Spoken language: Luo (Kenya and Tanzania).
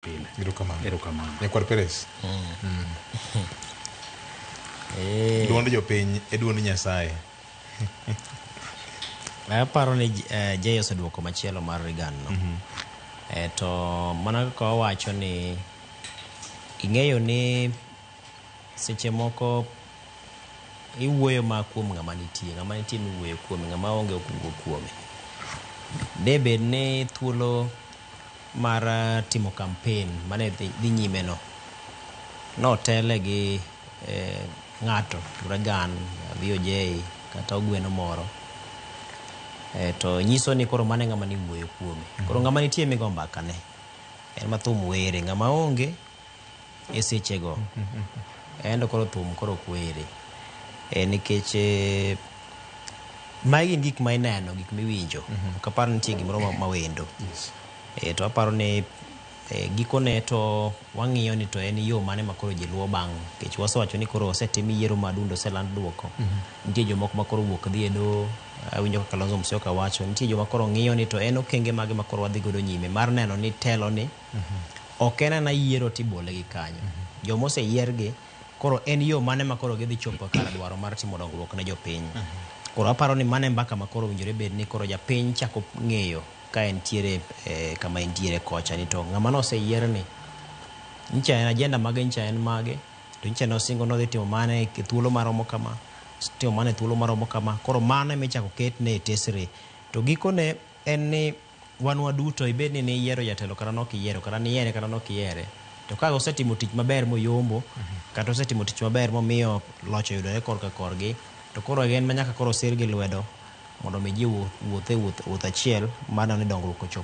Pile. Erokamano. Erokamano. Nyakwar Perez. Eh, Duond jopiny e duond Nyasaye. Aparo ni Jay oseduoko machielo mar Reagan no. To mana kaka wawacho ni ing'eyo ni seche moko iwuoyo ma kuom ng'ama nitie, ng'ama nitie miwuoyo kuome, ng'ama onge ok wuo kuome. De bed ni thuolo mar timo campaign mane dhi nyime no notele gi ng'ato Reagan, VOJ kata ogweno moro, to nyiso ni koro mano e ng'ama niwuoyo kuome. Koro ng'ama nitie migo mbaka ne en ma thum were, ng'ama onge e sechego en to koro thum koro ok were. Nikech magi gin gik ma ineno, gik miwinjo. Ok apar ni nitie gimoro ma wendo. To aparo ni gikone to wang'iyo ni to en yo mane ma koro ji luwo bang' nikech wasewacho ni koro osetim yiero ma dundo oseland duoko. Nitie jomoko ma koro wuok dhi e doho, awinjo kaka Kalonzo Musyoka wacho, nitie joma koro ng'iyo ni to en okenge mage ma koro wadhi godo nyime mar neno ni telo ni ok en ana yiero tibole gi kanyo. Joma oseyiergi koro en yo mane ma koro gidhi chopo kar dwaro mar timo dongruok ne jopiny. Koro aparo ni mano e mbaka ma koro owinjore bed ni koro japiny chako ng'eyo ka entiere kama entiere kocha ni to ng'ama noseyier ni nyicha en agenda mage, nyicha en mage, to nyicha nosingo nodhi timo mane e thuolo maromo kama, timo mane e thuolo maromo kama. Koro mano ema ichako ketne e tesre. To gikone en ni wan waduto ibed ni niyiero jatelo kata nok iyiero, kata niyiere kata nok iyiere, to ka osetimo tich maber moyombo, kata osetimo tich maber momiyo loch oyudore korka korgi, to koro en ma nyaka koro sir gi lwedo mondo mi ji wuoth e wuoth achiel mar neno ni dongruok ochopo.